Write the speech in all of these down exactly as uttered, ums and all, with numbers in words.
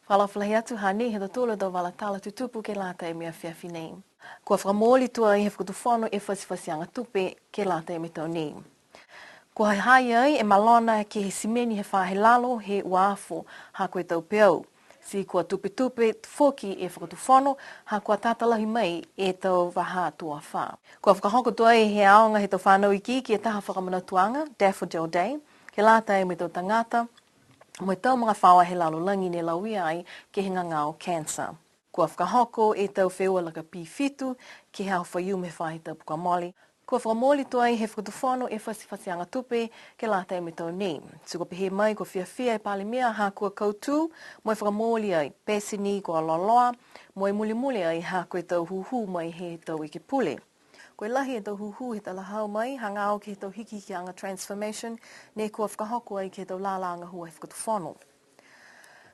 Fakaalofa lahi atu, hanei ha tautolu a tau vala tala tutupu ke lata mo e afiafi nei. Kua fakamooli tuai he Fakatufono e fatifatiaga tupe ke lata mo e tau nei. Kua ha ha i ai e malona ke he simeni he faahi lalo he uafo ha ko e tau peau. Ti kua tupetupe foki e Fakatufono ha kua tata lahi mai e tau vahā tō afā. Kua fakahoko tuai he aoga he tau fanau ikiiki e taha fakamanatuaga, Daffodil Day, ke lata mo e tau tagata mo e tau magafaoa he lalolagi ne lauia ai ke he gagao cancer. Kua fakahoko e tau feua lakapī fitu ke he aho Faiumu he faahi tapu kua mole. Kua fakamooli tuai he Fakatufono e fatifatiaga tupe ke lata mo e tau nei. Ti kua pehē mai kua fiafia e Palemia ha kua kautū mo e fakamooli ai, pete ni kua loaloa mo e mulimuli ai ha ko e tau hūhū mai he tau ekepule. Ko e lahi e tau hūhū he talahau mai, hagaao ke he tau hikihikiaga transformation, ne kua fakahoko ai ke he tau lālā gahua he Fakatufono.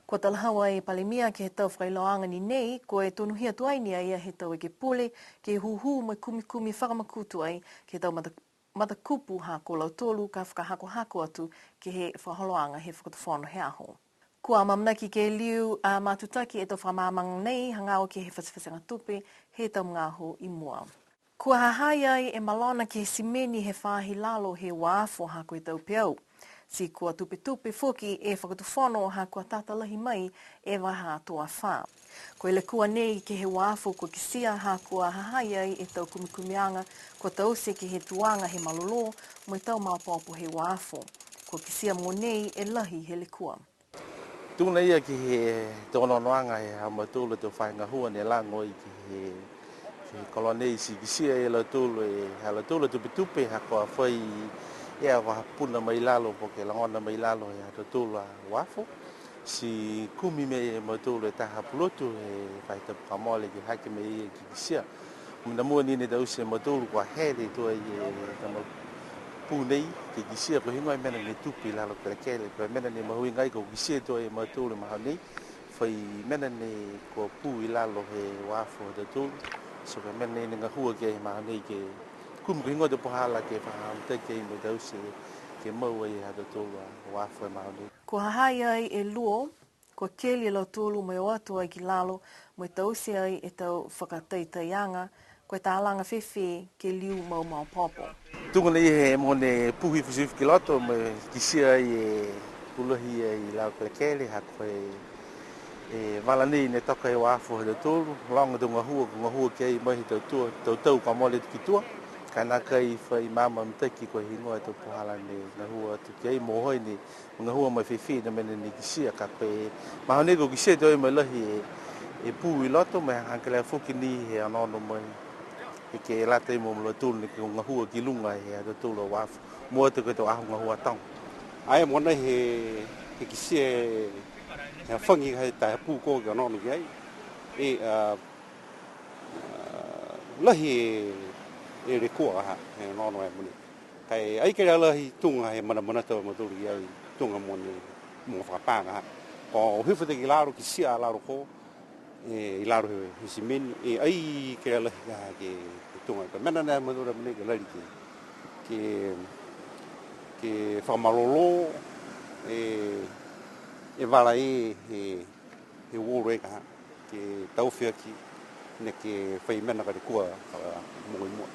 Kua talahau ai e Palemia ke he tau fakailoaaga ni nei, ko e tonuhia tuai ni a ia he tau ekepule, ke hūhū mo e kumikumi fakamakutu ai ke he tau mata-, matakupu ha ko lautolu ka fakahakohako atu ke he fakaholoaga he Fakatufono he aho. Kua amaamanaki ke liu a matutaki e tau fakamaamaaga nei, hagaao ke he fatifatiaga tupe he tau magaaho i mua. Kua ha ha i ai e malona ke he simeni he faahi lalo he uafo ha ko e tau peau. Ti kua tupetupe foki e Fakatufono ha kua tata lahi mai e vahā tō afā. Ko e lekua nei ke he uafo kua kitia ha kua ha ha i ai e tau kumikumiaga kua taute ke he tuaga he malolō mo e tau maopoopo he uafo. Kua kitia mogonei e lahi he lekua. Tuga ia ke he tau onoonoaga he ha mautolu a tau faahi gahua ne lago ai ke he, ke he koloa nei, ti kitia e lautolu e, ha lautolu a tupetupe ha kua fai e a vahā puna mai lalo po ke logona mai lalo he ha tautolu a uafo. Ti kumi mai e mautolu e taha pulotu he faahi tapu kua mole ke hake mai ia ke kitia. Mena mua ni ne taute e mautolu kua hele tuai e tama pū nei, ke kitia ko e heigoa e mena ne tupu i lalo kelekele, ko e mena ne mahuiga ai kua kitia tuai e mautolu he magaaho nei, fai mena ne kua pū i lalo he uafo ha tautolu, so ko e mena nei ne gahua ki ai he magaaho nei ke kumi ko e heigoa e tau puhala ke fakamitaki ai mo e taute ke mau ai e ha tautolu a uafo he magaaho nei. Kua ha ha i ai e luo, kua keli e lautolu mo e o atu ai ki lalo, mo e taute ai e tau fakataitaiaga, ko e talaga fēfē ke liu mau maopoopo. Tuga nei he mogo ne puhi fusifusi ki loto, mo e kitia ai e pū lahi ai i lalo kelekele, ha ko e, e vala nei ne toka he uafo ha tautolu, loga e tau gahua, kua gahua ki ai mai he tau tua, tau tau kua mole atu ki tua, ka e nākai fai maama mitaki ko e heigoa e tau puhala ne gahua atu ki ai mo e ha i ai ne gahua mai fēfē e mena ne kitia ka ko e magaaho nei kua kitia tuai mo e lahi e, e pū i loto mo e hagahaga kelea foki ni he onoono mai. Ke lata mo lautolu ne kua gahua ki luga he ha tautolu a uafo. Mua atu ke he tau aho gahua toga. Ai mogonei he, he kitia e, he hafagi he taha pū ko e onoono ki ai. E, a, a, lahi e, e lekua ha, he onoono e mogonei. Ka e ai kelea lahi tuga he manamanatu a mautolu ki ai tuga mo e, mo e fakapā ha. Kua hifo atu ki lalo, kitia a lalo ko, e, i lalo he, he simeni, e ai kelea lahi ka ke, ke tuga. Ko e mena nei a mautolu a mogonei ke lali ke, ke, ke fakamalolō, e, e vala e, e, he uolo e ka, ke taofi aki, neke fai mena ka lekua, a, mo i mua.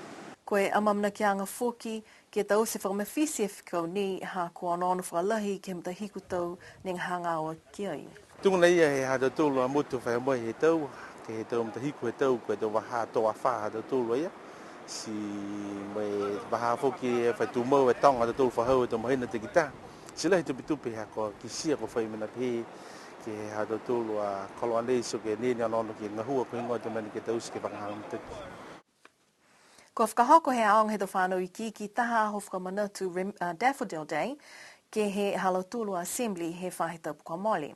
Ko e amaamanakiaga foki, ke taute fakamafiti e fekau nei, ha kua onoono fakalahi ke he matahiku tau ne hagaao ki ai. Tuga nei ia he ha tautolu a motu fai mai he tau, ke he tau matahiku he tau, ko e tau vahā tō afā ha tautolu a ia. Ti mo e vahā foki e fai tumau e toga ha tautolu fahau e tau mahina takitaha. Ti lahi e tupetupe ha kua kitia kua fai mena pehē ke he ha tautolu a koloa nei, so ko e nei ne onoono ke gahua ko e heigoa e tau mena ke taute ke fakahagahaga mitaki. Kua fakahoko he aoga he tau fanau ikiiki taha aho fakamanatu Rem-, a, Daffodil Day, ke he ha lautolu a assembly he faahi tapu kua mole.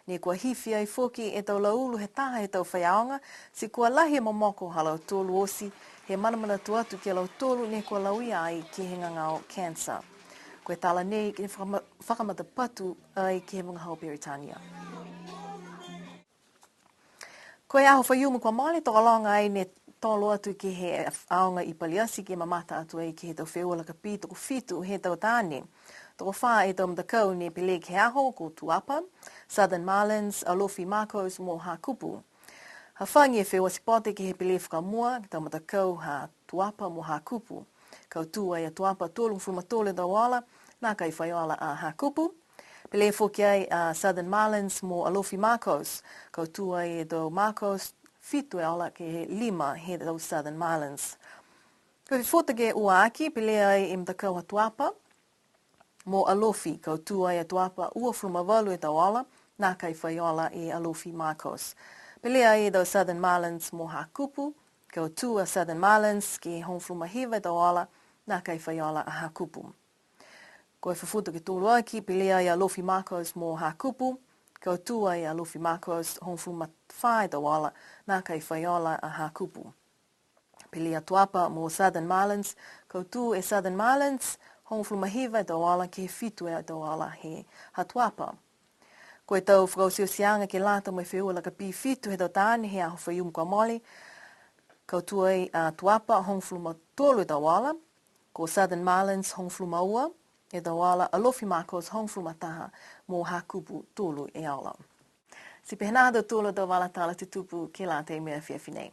Ne kua hifi ai foki e tau lauulu he taha he tau faiaoga, ti kua lahi e momoko ha lautolu oti, he manamanatu atu ki a lautolu ne kua lauia ai ke he gagao cancer. Ko e tala nei ke fakama-, fakamatapatu ai ke he vagahau Peritania. Ko e aho Faiumu kua mole, tokologa ai ne tolo atu ke he aoga i Paliati ke mamata atu ai ke he tau feua lakapī tokofitu he tau taane. Tokofā e tau matakau ne pele ke he aho ko Tuapa, Southern Marlins, Alofi Marcos mo Hakupu. Hafagi e feua sipote ke he pele fakamua, tau matakau ha Tuapa mo Hakupu. Kautū ai a Tuapa tolugofulu ma tolu e tau ola, nākai fai ola a Hakupu. Pele foki ai a Southern Marlins mo Alofi Marcos. Kautū ai e tau Marcos fitu e ola ke he lima he tau Southern Marlins. Ko e fefuta ke ua aki, pele ai e matakau ha Tuapa mo Alofi, kautū ai a Tuapa uafulu ma valu e tau ola, nākai fai ola e Alofi Marcos. Pele ai e tau Southern Marlins mo Hakupu, kautū a Southern Marlins ke hogofulu ma hiva e tau ola, nākai fai ola a Hakupu. Ko e fefuta ke tolu aki, pele ai a Alofi Marcos mo Hakupu, kautū ai a Alofi Marcos hogofulu ma fā e tau ola, nākai fai ola a Hakupu. Pele a Tuapa mo Southern Marlins, kautū e Southern Marlins hogofulu ma hiva e tau ola ke he fitu e tau ola he ha Tuapa. Ko e tau fakaotiotioaga ke lata mo e feua lakapī fitu he tau taane he aho Faiumu kua mole, kautū ai a Tuapa hogofulu ma tolu e tau ola, ko Southern Marlins hogofulu ma ua e tau ola, Alofi Marcos hogofulu ma taha mo Hakupu tolu e ola. Ti pehē nā ha tautolu a tau vala tala tutupu ke lata mo e afiafi nei.